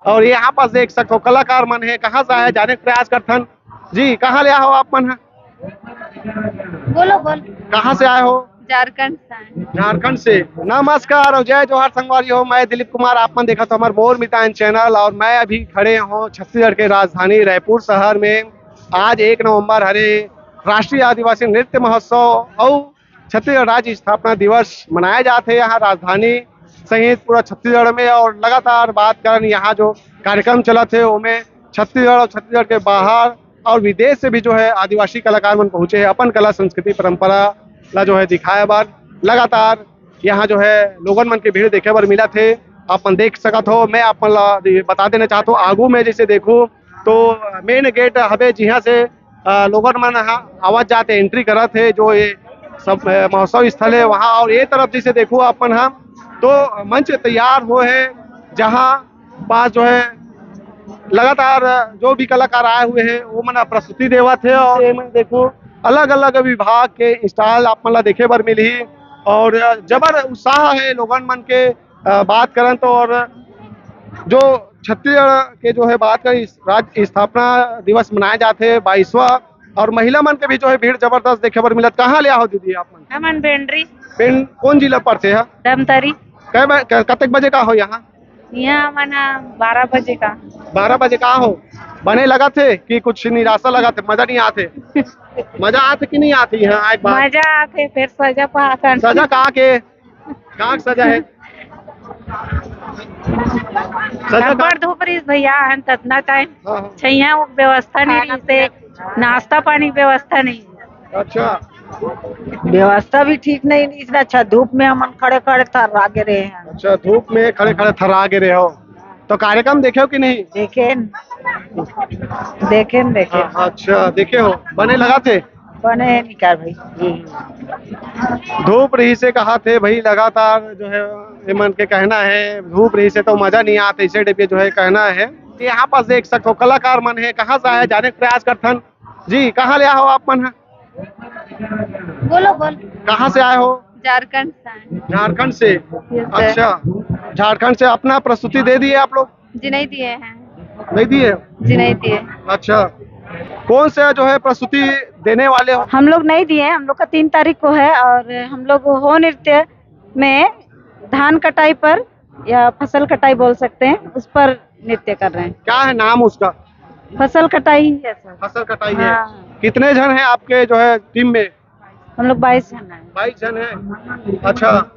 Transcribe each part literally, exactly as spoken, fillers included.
और यहाँ पास देख सकथो कलाकार मन हे, कहाँ से आए जाने के प्रयास करथन। जी, कहाँ ले आए हो आप मन ह? बोलो, बोल। कहाँ से आए हो? झारखंड से आए। झारखंड से। नमस्कार और जय जोहार संगवारी हो, मैं दिलीप कुमार, आप मन देखत हो हमर मोर मितान चैनल और मैं अभी खड़े हों छत्तीसगढ़ के राजधानी रायपुर शहर में। आज एक नवंबर हरे, राष्ट्रीय आदिवासी नृत्य महोत्सव और छत्तीसगढ़ राज्य स्थापना दिवस मनाया जात हे यहाँ राजधानी सहित पूरा छत्तीसगढ़ में। और लगातार बात करन यहाँ जो कार्यक्रम चलत हे ओमे छत्तीसगढ़ और छत्तीसगढ़ के बाहर और विदेश से भी जो है आदिवासी कलाकार मन पहुँचे हे अपन कला संस्कृति परंपरा ला जो है दिखाए बर। लगातार यहाँ जो है लोगन मन के भीड़ देखे बर मिलत हे। आप मन देख सकत हो, मैं आप मन ला दे- बता देना चाहत हूँ, आगू में जैसे देखूँ तो मेन गेट हवे जिहाँ से अ, लोगन मन ह आवत जात एंट्री करत हे, जो ये सब अ, महोत्सव स्थल है वहाँ। और ये तरफ जैसे देखो अपन हम तो मंच तैयार हो है, जहाँ पास जो है लगातार जो भी कलाकार आए हुए हैं वो मन प्रस्तुति देवत है। और ये मन देखो अलग अलग विभाग के स्टॉल आप मन ला देखे बर मिलही और जबर उत्साह है लोगन मन के अ, बात करन तो और जो छत्तीसगढ़ के जो है बात करें इस राज्य स्थापना दिवस मनाए जाते हैं बाईसवाँ और महिला मन के भी जो है भीड़ जबरदस्त देखे बर मिलत। कहाँ ले आहो दीदी आप मन? हमन बेंडरी। पेन कौन जिला पड़ते हैं? धमतरी। कै ब- क- कतेक बजे का हो यहाँ? यहाँ मना बारह बजे का। बारह बजे का हो? बने लगत हे कि कुछ निराशा लगत हे, मजा नहीं आते? मजा आते कि नहीं आते यहाँ एक बार? मजा आते, फिर सजा पाकन। सजा कहाँ के? कहाँ के सजा है? सजा अब्बड़ कहाँ? धूप रहिस भैया, हन ततना टाइम हाँ, हाँ। छैया वो व्यवस्था नहीं रहिस हे, नाश्ता पानी व्यवस्था नहीं। अच्छा। व्यवस्था भी ठीक नहीं, इतना अच्छा धूप में हमन खड़े खड़े थर्रा गे रहे हैं। अच्छा, धूप में खड़े खड़े थर्रा गे रहे हो, तो कार्यक्रम देखे हो कि नहीं? देखे न। देखे न, देखे। हाँ, अच्छा, देखे हो, बने लगत हे? बने हे निकार भाई। धूप रहिस हे कहा थे भाई, लगातार जो है ये मन के कहना है, धूप रहिस हे तो मजा नहीं आत, ऐसे टाइप के जो है कहना है। यहाँ पास देख सकते हो कलाकार मन है, कहाँ से आए जाने के प्रयास करथन। जी, कहाँ ले आए हो आप मन ह? बोलो, बोल। कहाँ से आए हो? झारखंड से आए। झारखंड से? Yes, sir। अच्छा, झारखंड से अपना प्रस्तुति दे दिए आप लोग? जी, नहीं दिए हैं। नहीं दिए? जी, नहीं दिए। अच्छा, कौन से जो है प्रस्तुति देने वाले हो? हम लोग नहीं दिए, हम लोग का तीन तारीख को है और हम लोग हो नृत्य में धान कटाई पर या फसल कटाई बोल सकते हैं, उस पर नृत्य कर रहे हैं। क्या है नाम उसका? फसल कटाई ही है सर। फसल कटाई है। हाँ। कितने जन हैं आपके जो है टीम में? हम लोग बाईस जन हैं। बाईस जन हैं। अच्छा,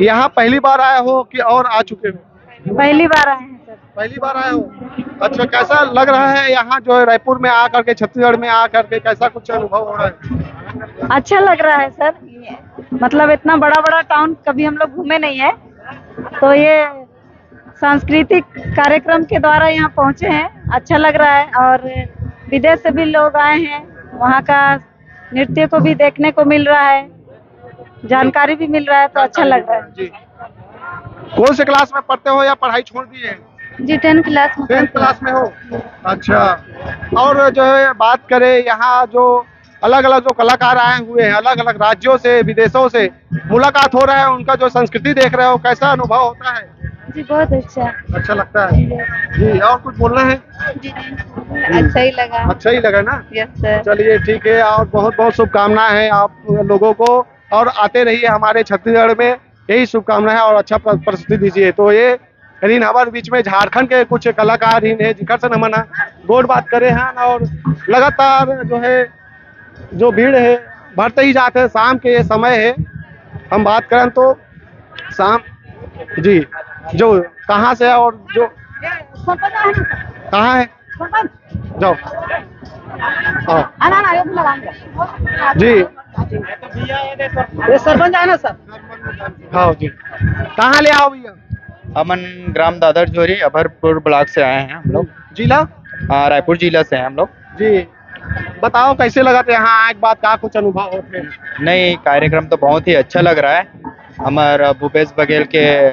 यहाँ पहली बार आए हो कि और आ चुके हो? पहली बार आए हैं सर। पहली बार आए हो? अच्छा, कैसा लग रहा है यहाँ जो है रायपुर में आ करके, छत्तीसगढ़ में आ करके कैसा कुछ अनुभव हो रहा है? अच्छा लग रहा है सर, मतलब इतना बड़ा बड़ा टाउन कभी हम लोग घूमे नहीं है, तो ये सांस्कृतिक कार्यक्रम के द्वारा यहाँ पहुँचे हैं, अच्छा लग रहा है। और विदेश से भी लोग आए हैं, वहाँ का नृत्य को भी देखने को मिल रहा है, जानकारी भी मिल रहा है, तो अच्छा लग रहा है। जी। कौन से क्लास में पढ़ते हो या पढ़ाई छोड़ दिए हैं? जी, टेंथ क्लास में। टेंथ क्लास में हो? अच्छा। और जो है बात करें यहाँ जो अलग अलग जो कलाकार आए हुए हैं अलग अलग राज्यों से, विदेशों से, मुलाकात हो रहा है, उनका जो संस्कृति देख रहे हो, कैसा अनुभव होता है? जी, बहुत अच्छा। अच्छा लगता है। जी, और कुछ बोलना है? जी नहीं, अच्छा ही लगा। अच्छा ही लगा ना? Yes sir. चलिए ठीक है, और बहुत बहुत शुभकामनाएं हैं आप लोगों को, और आते रहिए हमारे छत्तीसगढ़ में, यही शुभकामनाएं हैं और अच्छा प्र- प्रस्तुति दीजिए। तो ये रीन हमारे बीच में झारखंड के कुछ कलाकार ही हैं जिकर से हमन गोठ बात करे हैं, और लगातार जो है जो भीड़ है बढ़ते ही जाते हैं। शाम के ये समय है, हम बात करें तो शाम जी जो कहाँ से है और जो कहाँ है जाओ। हाँ ना, ये भी लगाएंगे। जी। ये सरपंच है ना सर? हाँ जी। कहाँ ले आओ भैया? अमन ग्राम दादर झोरी, अभरपुर ब्लॉक से आए हैं हम लोग। जिला? हाँ, रायपुर जिला से हैं हम लोग। जी। बताओ कैसे लगा था यहाँ आए के बाद, का कुछ अनुभव होते हैं? नहीं, कार्यक्रम तो बहुत ही अच्छा लग रहा है। हमारा भूपेश बघेल के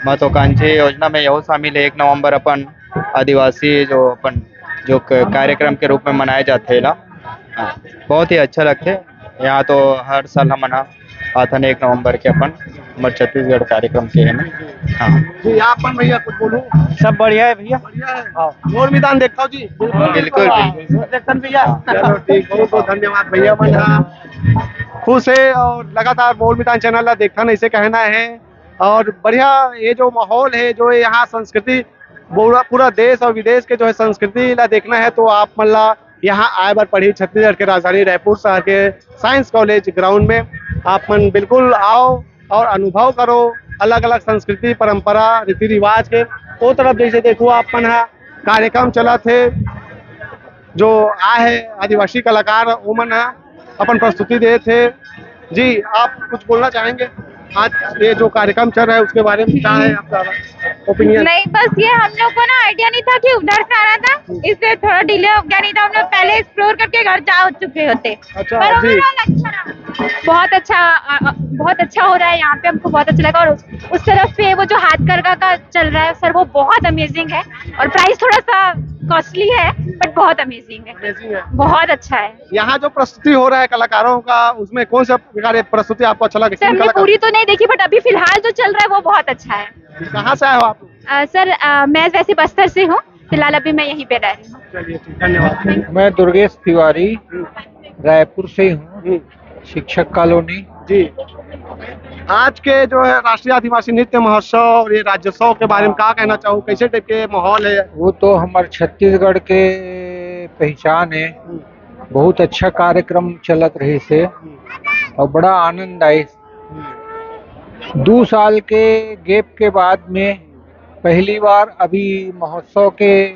महत्वाकांक्षी योजना में यहो शामिल है, एक नवंबर अपन आदिवासी जो अपन जो क- कार्यक्रम के रूप में मनाए जाथे ला। हाँ, बहुत ही अच्छा लगथे। यहाँ तो हर साल हमन ह आथन एक नवंबर के अपन हमर छत्तीसगढ़ कार्यक्रम के है ना। हाँ। जी, आप मन भैया कुछ बोलू। सब बढ़िया है भैया। बढ़िया है। हाँ। मोर मैदान देखता हूँ जी। बिल्कुल, बिल्कुल, बिल्कुल। देखन भैया। हाँ। चलो ठीक, बहुत बहुत धन्यवाद भैया मन। हाँ, खुश है और लगातार मोर मैदान चैनल ला देखथन, ऐसे कहना है। और बढ़िया ये जो माहौल है, जो यहाँ संस्कृति, पूरा पूरा देश और विदेश के जो है संस्कृति ला देखना है तो आप मन ला यहाँ आए बर पड़ही। छत्तीसगढ़ के राजधानी रायपुर शहर के साइंस कॉलेज ग्राउंड में आप मन बिल्कुल आओ और अनुभव करो अलग अलग संस्कृति, परंपरा, रीति रिवाज के। ओ तरफ जैसे देखो आप मन हा कार्यक्रम चलत हे, जो आए है आदिवासी कलाकार, ओमन ह अपन प्रस्तुति देत हे। जी, आप कुछ बोलना चाहेंगे? आज ये जो कार्यक्रम चल रहा है, उसके बारे में क्या है आपका ओपिनियन? नहीं, बस ये हम लोग को ना आइडिया नहीं था कि उधर से आना था, इसलिए थोड़ा डिले हो गया, नहीं तो हम लोग पहले एक्सप्लोर करके घर जा चुके होते। अच्छा, पर जी। ओवरऑल अच्छा रहा। बहुत अच्छा, अ, अ, बहुत अच्छा हो रहा है यहाँ पे, हमको बहुत अच्छा लगा। और उस, उस तरफ पे वो जो हाथकरघा का चल रहा है सर, वो बहुत अमेजिंग है। और प्राइस थोड़ा सा कॉस्टली है, बट बहुत अमेजिंग है। अमेजिंग है। बहुत अच्छा है। यहाँ जो प्रस्तुति हो रहा है कलाकारों का, उसमें कौन सा प्रकार की प्रस्तुति आपको अच्छा लगा? सर, किन हमने कलाकार- पूरी तो नहीं देखी, बट अभी फिलहाल जो चल रहा है वो बहुत अच्छा है। कहाँ से आए हो आप? अ, सर, अ, मैं वैसे बस्तर से हूँ, फिलहाल अभी मैं यहीं पे रह रही हूँ। चलिए ठीक, धन्यवाद। मैं दुर्गेश तिवारी, रायपुर से ही हूँ, हम्म। शिक्षक कॉलोनी। जी, आज के जो है राष्ट्रीय आदिवासी नृत्य महोत्सव और ये राज्योत्सव के बारे में क्या कहना चाहो, कैसे टाइप के माहौल है? वो तो हमारे छत्तीसगढ़ के पहचान है। हम्म। बहुत अच्छा कार्यक्रम चलत रहिस हे हम्म। और बड़ा आनंद आइस। हम्म। दू साल के गैप के बाद में पहली बार अभी महोत्सव के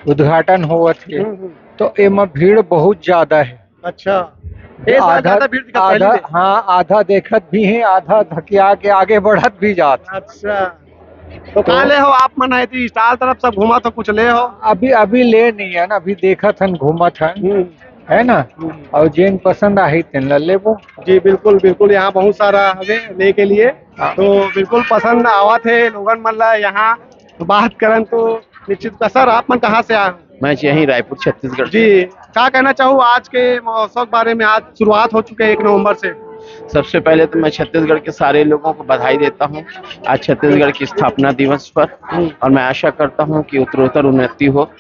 उद्घाटन होवत हे, हम्म, हम्म। तो एमा भीड़ बहुत ज्यादा है। अच्छा, ये साल आधा, ज्यादा भीड़ दिखत आधा, पहली से? हाँ, आधा देखत भी है, आधा धकिया के आगे बढ़त भी जात। अच्छा, तो का ले हो आप मन, एती स्टॉल तरफ सब घूमत हो, कुछ ले हो? अभी, अभी ले नहीं है ना, अभी देखत हन, घूमत हन, हम्म। है ना? हम्म। और जेन पसंद आही तेन ला लेबो। जी बिल्कुल, बिल्कुल, यहाँ बहुत सारा हवे ले के लिए। हाँ। तो बिल्कुल पसंद आवत हे लोगन मन ला यहाँ। तो बात करन तो निश्चित का। सर, आप मन कहाँ से आए हो? मैं यहीं रायपुर, छत्तीसगढ़ से। जी, क्या कहना चाहूँ आज के महोत्सव के बारे में? आज शुरुआत हो चुके है एक नवंबर से। सबसे पहले तो मैं छत्तीसगढ़ के सारे लोगों को बधाई देता हूँ आज छत्तीसगढ़ की स्थापना दिवस पर, हम्म। और मैं आशा करता हूँ कि उत्तरोत्तर उन्नति हो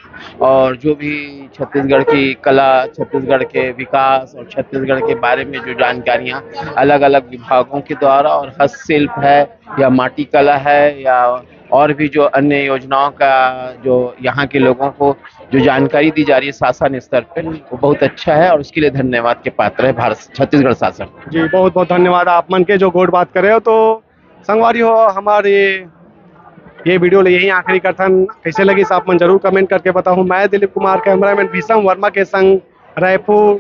और जो भी छत्तीसगढ़ की कला, छत्तीसगढ़ के विकास और छत्तीसगढ़ के बारे में जो जानकारियाँ अलग-अलग विभागों के द्वारा और हस्तशिल्प है या माटी कला है या और भी जो अन्य योजनाओं का जो यहाँ के लोगों को जो जानकारी दी जा रही है शासन स्तर पे, वो बहुत अच्छा है और उसके लिए धन्यवाद के पात्र है भारत, छत्तीसगढ़ शासन। जी, बहुत बहुत धन्यवाद आप मन के जो गोठ बात करे हो। तो संगवारी हो, हमारे ये वीडियो ले यही आखिरी करथन। कैसे लगिस आप मन जरूर कमेंट करके बताओ। मैं दिलीप कुमार, कैमरामैन भीषम वर्मा के संग रायपुर।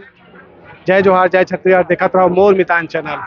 जय जोहार, जय छत्तीसगढ़, देखत रहो मोर मितान चैनल।